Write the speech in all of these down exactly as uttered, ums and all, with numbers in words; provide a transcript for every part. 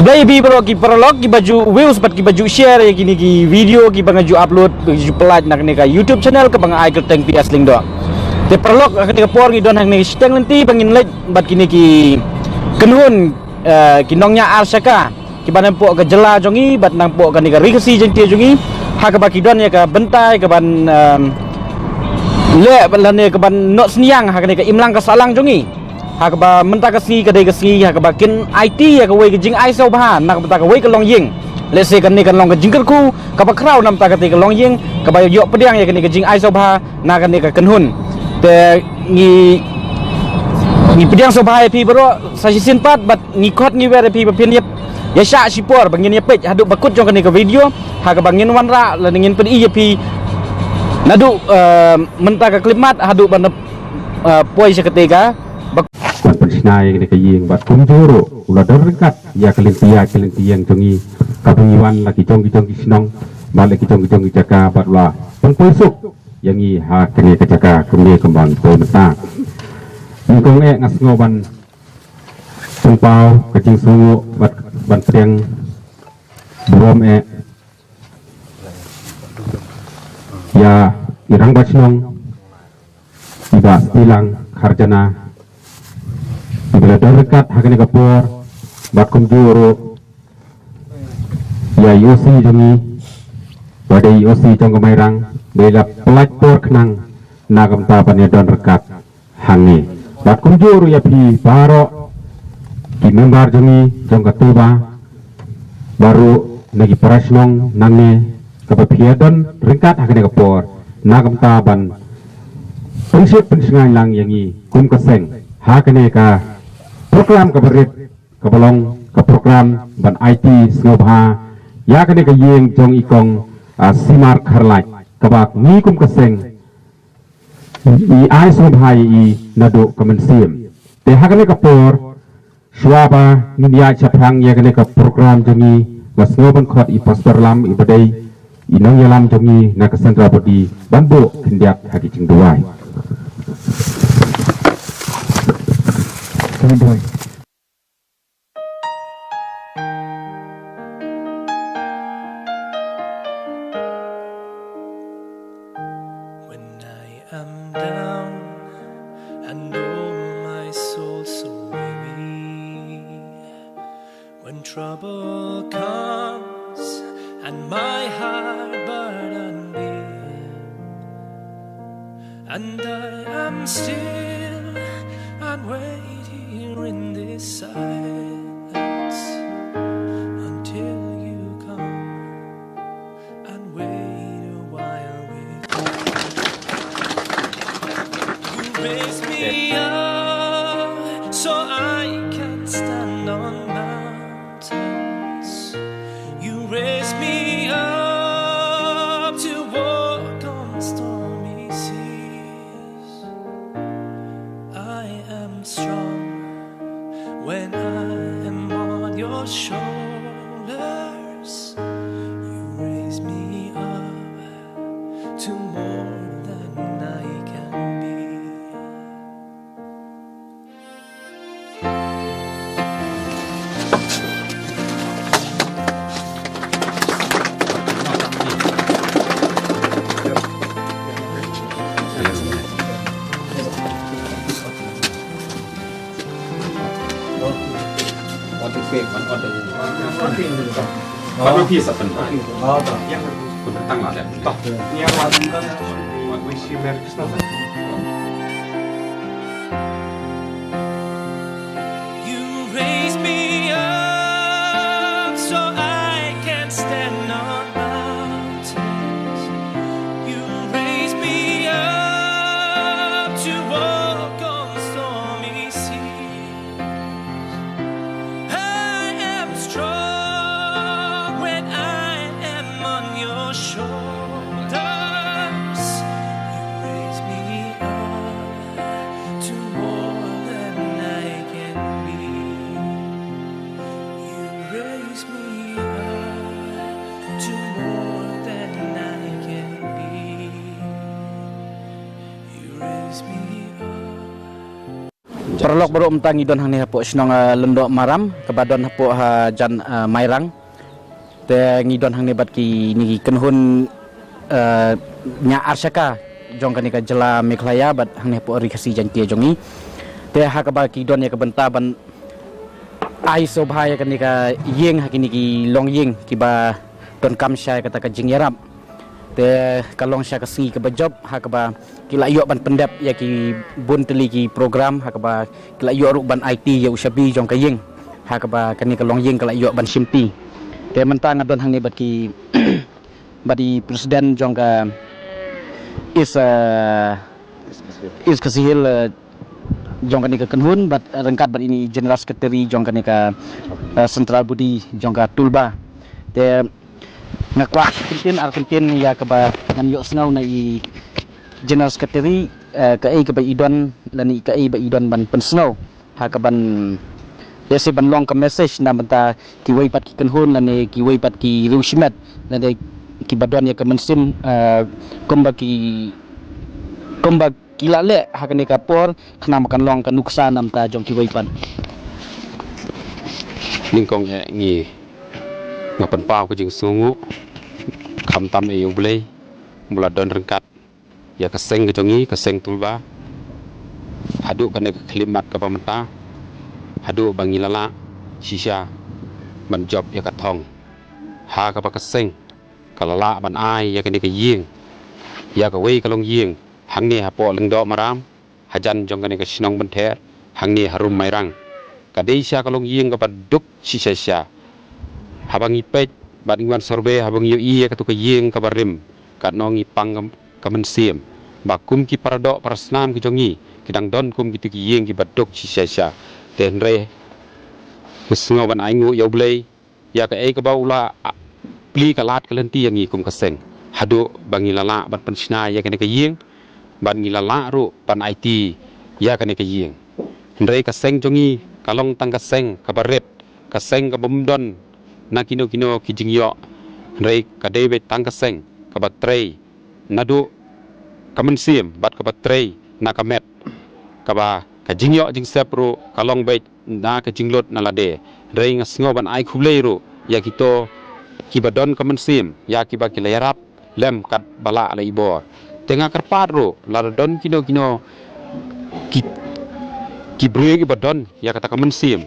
Te ïa phi baroh ki paralok kiba ju views bad kiba ju share ïa kine ki video kiba nga ju upload, ba ju plie na kane ka YouTube channel kaba nga ai kyrteng P S Lyngdoh. Te paralok, ha kane ka por ngi don ha kane ka shiteng lynti ba ngin leit bad kine ki kynhun, eh, ki nongñiah ar shaka kiba napoh ka jylla jong ngi bad napoh kane ka Ri Khasi Jaiñtia jong ngi, ha kaba ki don ïa ka bynta kaban, em, leh lane kaban noh synñiang ha kane ka imlang ka sahlang jong ngi. Ha kaba mynta ka sngi ka dei ka sngi ha kaba kin aiti ïa kawei ka jingai sngewbha na ka bynta kawei ka longïing. Lehse kane kan long ka jingkyrkhu kaba khraw na bynta katei ka longïing kaba ïoh pdiang ïa kane ka jingai sngewbha na kane ka kynhun. Te ngi, ngi pdiang sngewbha ïa phi baroh sa shisien pat bad ngi khot ngi wer ïa phi ba phin ïa, ïa shah shipor ba ngin ïa peit haduh ba kut jong kane ka video ha kaba ngin wanrah lane ngin pyni ïa phi naduh, eh, mynta ka khyllipmat haduh ban, eh, poi sha katei ka ba. Ban pynshna ïa kane ka ïing bad kumjuh ruh u la don ryngkat ïa ka lynti ïaid ka lynti ïeng jong ngi kaba ngi wan la ki jong ki jong ki shnong bad la ki jong ki jong ki jaka bad la pynpoi suk ïa ngi ha kane ka jaka kumne kumban poi mynta. Nyngkong eh nga sngew ban pynpaw ka jingsngewnguh bad ban pdiang burom eh ïa i rangbah shnong i Bah Stilang Kharjana iba la don ryngkat ha kane ka por bad kumjuh ruh ïa i O C jong ngi ba dei i O C jong ka Mairang ba i la pynlait por khnang na ka bynta ban ïa don ryngkat hangne. Bad kumjuh ruh ïa phi baroh ki member jong ngi jong ka Tuba baroh na ki para shnong nangne kaba phi ïa don ryngkat ha kane ka por na ka bynta ban pynshit pynshngaiñ lang ïa ngi kum ka seng ha kane ka program kaba rit kaba long ka program ban aiti sngewbha ïa kane ka ïing jong i kong, ah, Simar Kharlait kaba ngi kum ka seng i ai sngewbha ïa i naduh ka mynsiem. Te ha kane ka por shuwa ba ngin ïaid shaphrang ïa kane ka program jong ngi nga sngew ban khot i Pastor Lam iba dei i nongïalam jong ngi na ka Central Body ban buh khyndiat ha ki jingduwai. When I am down and oh my soul so weary, when trouble comes and my heart burdened be, and I am still and wait here in this silence until you come and wait a while with me. You raise me up so I can stand on mountains. You raise me up to walk on stormy seas. I am strong when I am on your shoulders. You raise me up to more than I can be. You raise me up so I can stand on mountains. You raise me up to walk on stormy seas. I am strong when I am on your shoulders. You raise me up to more than I can be. You raise me up to more than I can be. You raise me up. Paralok baroh, mynta ngi don hangne hapoh shnong, eh, Lyngdoh Maram, kaba don hapoh hajan, eh, Mairang. Te ngi don hangne bad kine ki kynhun, eh, ñiah ar shaka jong kane ka jylla Meghalaya bad hangne hapoh Ri Khasi Jaiñtia jong ngi. Te ha kaba ki don ïa ka bynta ban ai sngewbha ïa kane ka ïing ha kine ki longïing kiba donkam sha kata ka jingïarap. Te ka long sha ka sngi kaba jop ha kaba ki la ïoh ban pyndep ïa ki bun tylli ki program ha kaba ki la ïoh ruh ban aiti ïa u shabi jong ka ïing ha kaba kane ka longïing ka la ïoh ban shimti. Te mynta nga don hangne bad ki bad i president jong ka East, eh, East Khasi Hills, eh, jong kane ka kynhun bad ryngkat bad ine i general secretary jong kane ka, eh, central body jong ka Tulba. Te nga kwah kyntien ar kyntien ïa kaba ngan ïohsngew na i general secretary, eh, kaei kaba i don lane kaei ba i don ban pynsngew ha kaban, lehse ban long ka message na bynta kiwei pat ki kynhun lane kiwei pat ki riewshimet lane kiba don ïa ka mynsiem, eh, kumba ki, kumba ki la leh ha kane ka por khnang ba kan long ka nuksa na bynta jong kiwei pat. Nyngkong eh ngi, nga pynpaw ka jingsngewnguh khamtam eh ïa U Blei ba u la don ryngkat ïa ka seng ka jong ngi, ka seng Tulba, haduh kane ka khyllipmat kaba mynta, haduh ba ngi la lah shisha ban jop ïa ka thong ha kaba ka seng ka la lah ban ai ïa kane ka ïing ïa kawei ka longïing hangne hapoh Lyngdoh Maram, hajan jong kane ka shnong Bynther, hangne harum Mairang. Ka dei shisha ka longïing kaba duk shisha shisha. Haba ngi peit bad ngi wan survey, haba ngi ïohi ïa katu ka ïing kaba rim, katno ngi pang ka, ka mynsiem ba kum ki paradoh parasnam ki jong ngi ki dang don kum kitu ki ïing kiba duk shisha shisha. Te hynrei nga sngew ban ainguh ïa U Blei ïa kaei kaba u la, ah, plie ka lad ka lynti ïa ngi kum ka seng haduh ba ngi la lah ban pynshna ïa kane ka ïing bad ngi la lah ruh ban aiti ïa kane ka ïing. Hynrei ka seng jong ngi ka long tang ka seng kaba rit, ka seng kaba ym don na kino kino ki jingïoh, hynrei ka dei beit tang ka seng kaba trei naduh ka mynsiem bad kaba trei na ka met, kaba ka jingïoh jingsep ruh ka long beit na ka jinglut na lade. Hynrei nga sngew ban ai khublei ruh ïa kito kiba don ka mynsiem, ïa kiba ki la ïarap lem katba lah la i bor. Te nga kyrpad ruh lada don kino kino ki, ki briew kiba don ïa kata ka mynsiem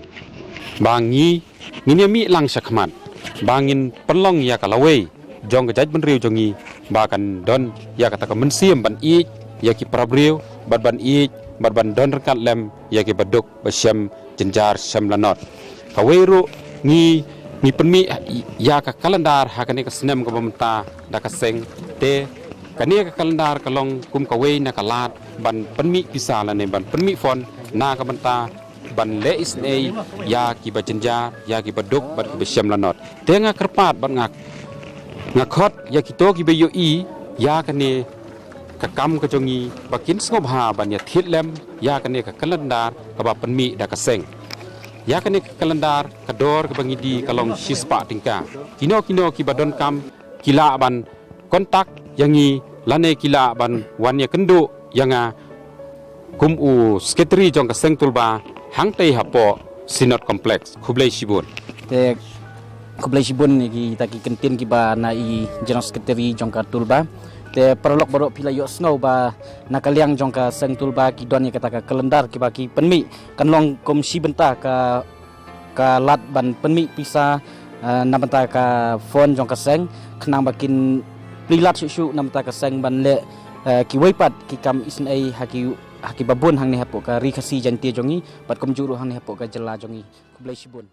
ba ngi, ngin ïa mih lang shakhmat ba ngin pynlong ïa ka lawei jong ka jaitbynriew jong ngi ba kan don ïa kata ka mynsiem ban ïeit ïa ki para briew bad ban ïeit bad ban don ryngkat lem ïa kiba duk ba shem jynjar shem lanot. Kawei ruh ngi, ngi pynmih ïa ka kalendar ha kane ka snem kaba mynta da ka seng. Te kane ka kalendar ka long kum kawei na ka lad ban pynmih pisa lane ban pynmih fund na ka bynta ban leh isynei ïa kiba jynjar, ïa kiba duk bad kiba shem lanot. Te nga kyrpad bad nga, nga khot ïa kito kiba ïohi ïa kane ka kam ka jong ngi ba kin sngewbha ban ïa thied lem ïa kane ka kalendar kaba pynmih da ka seng. Ïa kane ka kalendar ka dor kaba ngi die ka long shispah tyngka. Kino kino kiba donkam ki lah ban contact ïa ngi lane ki lah ban wan ïakynduh ïa nga kum u secretary jong ka seng Tulba hangtei hapoh Synod Complex. Khublei shibun. Te khublei shibun ïa kita ki kyntien kiba na i General Secretary jong ka Tulba. Te paralok baroh phi la ïohsngew ba na ka liang jong ka seng Tulba ki don ïa kata ka kalendar kiba ki pynmih, kan long kum shi bynta ka, ka lad ban pynmih pisa, eh, na bynta ka fund jong ka seng khnang ba kin plie lad shuh shuh na bynta ka seng ban leh, eh, kiwei pat ki kam isynei ha ki, ha kiba bun hangne hapoh ka Ri Khasi Jaiñtia jong ngi bad kumjuh ruh hangne hapoh ka jylla jong ngi. Khublei shibun.